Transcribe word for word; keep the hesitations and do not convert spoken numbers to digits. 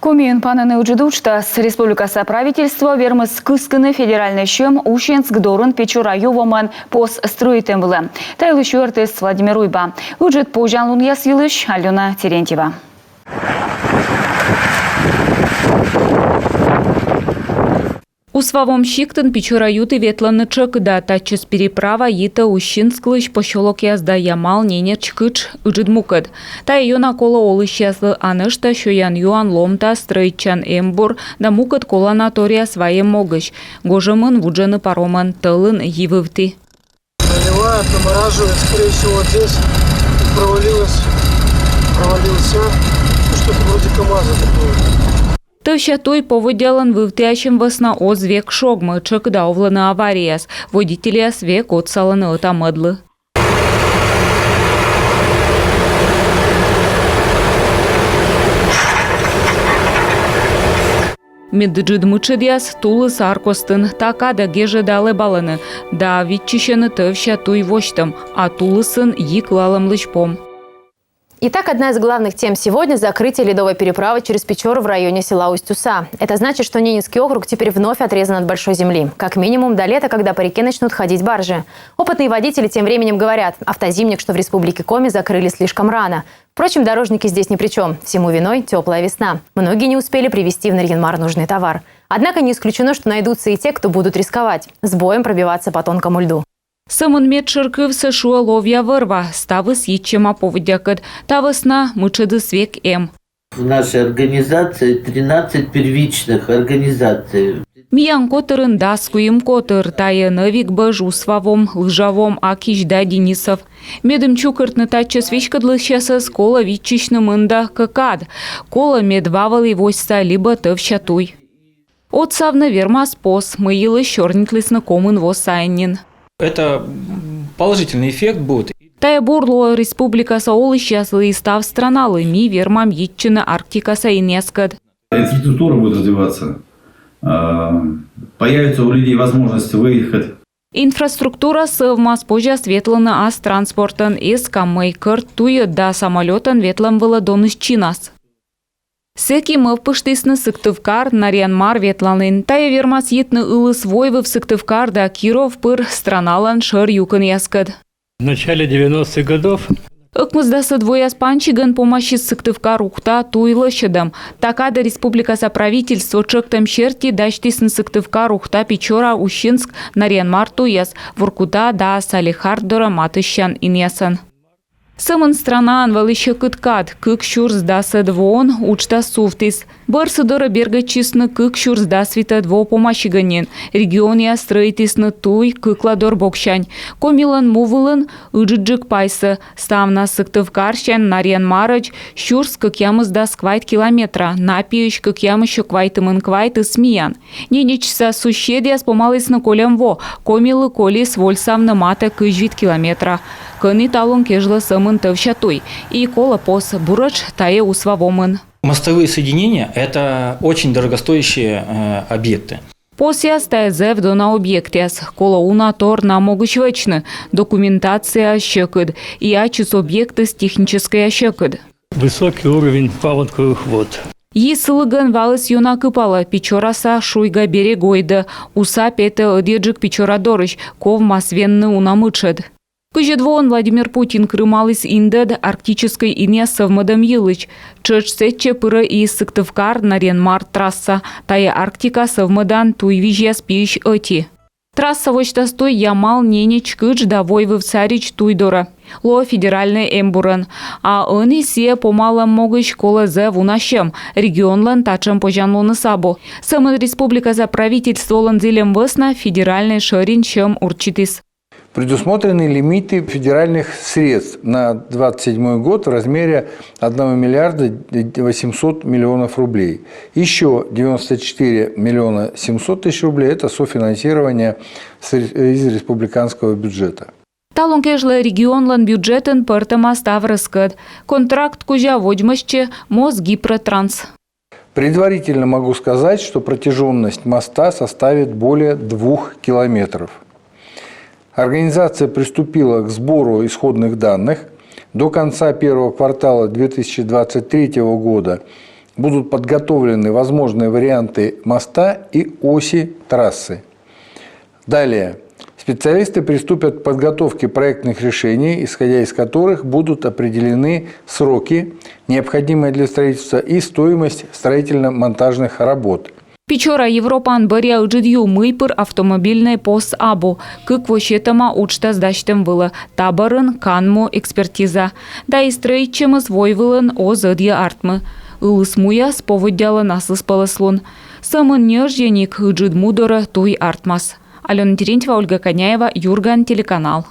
Комиын панӧны ыджыд уджтас. Республикаса правительство вермис кыскыны федеральнӧй сьӧм Усинск дорын Печора ю вомӧн пос стрӧитӧм вылӧ. Та йылысь юӧртіс Владимир Уйба. Ыджыд позянлунъяс йылысь Алёна Терентьева. Усвавом сиктын Печора юті ветлӧны тшӧкыда. Татчӧс переправа йитӧ Усинсклысь посёлокъяс да Ямал, Ненеч, Кытш, ыджыд мукӧд. Тайӧ ёна колӧ олысьяслы: а нӧшта сёян-юан, ломтас, стрӧитчан эмбур да мукӧд колана торъяс вайӧм могысь. Гожӧмын вуджӧны паромӧн, тӧлын — йи вывті. Наливает, намораживает, скорее всего, вот здесь провалилось, провалился. Ну, что-то вроде КамАЗа такое. Тӧвся туй поводдялӧн вывтіасьӧм вӧсна оз век шогмы, тшӧкыда овлӧны аварияяс. Водительяс век отсалӧны ӧта-мӧдлы. Медыджыд мытшӧдъяс тулыс ар костын. Та кадӧ гежӧда лэбалӧны да виччысьӧны тӧвся туй восьтӧм, а тулысын — йи кылалӧмлысь пом. Итак, одна из главных тем сегодня — закрытие ледовой переправы через Печору в районе села Усть-Уса. Это значит, что Ненецкий округ теперь вновь отрезан от большой земли. Как минимум до лета, когда по реке начнут ходить баржи. Опытные водители тем временем говорят: автозимник, что в Республике Коми, закрыли слишком рано. Впрочем, дорожники здесь ни при чем. Всему виной теплая весна. Многие не успели привезти в Нарьян-Мар нужный товар. Однако не исключено, что найдутся и те, кто будут рисковать с боем пробиваться по тонкому льду. Сӧмын медшӧр кывсӧ шуӧ ловъя вӧр-ва: ставыс йитчӧма поводдякӧд. Та вӧсна мытшӧдыс век эм. В нашей организации тринадцать первичных организаций. Миян котырын дас куим котыр: тайӧ Нӧвикбӧж, Усвавом, Лыжавом, Акись да Денисов. Медым чукӧртны татчӧс веськӧдлысьясӧс, колӧ виччысьны мында кӧ кад. Колӧ, мед ва вӧлі восьса либӧ тӧвся туй. Отсавны вермас пос, мый йылысь сёрнитлісны комын во сайын нин. Это положительный эффект будет. Тайӧ бур лоӧ республикаса олысьяслы и став страналы. Ми вермам йитчыны Арктикаса инъяскӧд. Инфраструктура будет развиваться. А, появится у людей возможность выехать. Инфраструктура сӧвмас, позяс ветлыны ас транспортӧн, эз ка мый, кӧрт туйӧд да самолётӧн ветлӧм вылӧ доныс чинас. Сэки мӧвпыштісны Сыктывкар — Нарьян-Мар ветланін. Тайӧ вермас йитны ылыс Войвыв, Сыктывкар да Киров пыр страналӧн шӧр юкӧнъяскӧд. В начале девяностых годов. Ӧкмысдасӧд вояс пансигӧн помасис Сыктывкар — Ухта туй лӧсьӧдӧм. Та кадӧ республикаса правительство тшӧктӧм серти дасьтісны Сыктывкар — Ухта — Печора — Усинск — Нарьян-Мар туйяс Воркута да Салехард дорӧ матыстчан инъясӧн. Сӧмын странаын вӧлі сьӧкыд кад. Кык сюрс дасӧд воын уджтас сувтіс. Бӧрсыд дорӧ бергӧдчисны кык сюрс дас витӧд во помасигӧн нин. Регионъяс стрӧитісны туй кыкладор боксянь. Комилӧн му вылын ыджыдджык пайсӧ. Ставнас Сыктывкарсянь Нарьян-Марӧдз сюрс кӧкъямысдас квайт километра, на пиысь кӧкъямыссё квайтымын квайтыс миян. Ненечса суседъяс помалісны кольӧм во, Комилы колис вольсавны матӧ кызь вит километра. Кӧні талун кежлӧ сӧмын тӧвся туй, и колӧ пос. Буретш тайӧ Усвавомын. Мостовые соединения — это очень дорогостоящие, э, объекты. Посъяс — тайӧ зэв дона объектъяс. Колӧ уна тор на могысь вӧчны, документация сьӧкыд, и ачыс объектыс техническӧя сьӧкыд. Высокий уровень паводковых вод. Йи сылігӧн ваыс ёна кыпалӧ. Печораса шуйга берег ойдӧ, Уса петӧ ӧдйӧджык Печора дорысь, ковмас венны уна мытшӧд. Кызьӧд воын Владимир Путин крымаліс индӧд арктическӧй инъяс сӧвмӧдӧм йылысь. Тшӧтш сэтчӧ пырӧ и Сыктывкар — Нарьян-Мар трасса. Тайӧ Арктика сӧвмӧдан туйвизьяс пиысь ӧти. Трасса восьтас туй Ямал — Ненеч — Кытш да Войвыв — Сарич туй дорӧ. Лоӧ федеральнӧй эмбурӧн. А ӧні сійӧ помалӧм могысь колӧ зэв уна сьӧм. Регионлӧн татшӧм позянлуныс абу. Сӧмын республикаса правительстволӧн зільӧм вӧсна федеральнӧй шӧрин сьӧм урчитіс. Предусмотрены лимиты федеральных средств на двадцать седьмой год в размере одного миллиарда восемьсот миллионов рублей. Ещё девяносто четыре миллиона семьсот тысяч рублей — это софинансирование с ре-, из республиканского бюджета. Талун кежлӧ регионлӧн бюджетын пӧртӧма став рӧскӧд. Контракт кузя водзмӧстчӧ мост Гипротранс. Предварительно могу сказать, что протяжённость моста составит более двух километров. Организация приступила к сбору исходных данных. До конца первого квартала две тысячи двадцать третьего года Будут подготовлены возможные варианты моста и оси трассы. Далее. Специалисты приступят к подготовке проектных решений, исходя из которых будут определены сроки, необходимые для строительства, и стоимость строительно-монтажных работ. Печора Европаын бӧръя ыджыд ю, мый пыр автомобильнӧй пос абу. Кык во сетӧма уджтас дасьтӧм вылӧ. Та бӧрын канму экспертиза. Да и стрӧитчӧмыс войвылын оз ӧдйӧ артмы. Ылыс муяс поводдялӧн аслыспӧлӧслун. Сӧмын ньӧжйӧник ыджыд му дорӧ туй артмас. Алёна Терентьева, Ольга Коняева, «Юрган» телеканал.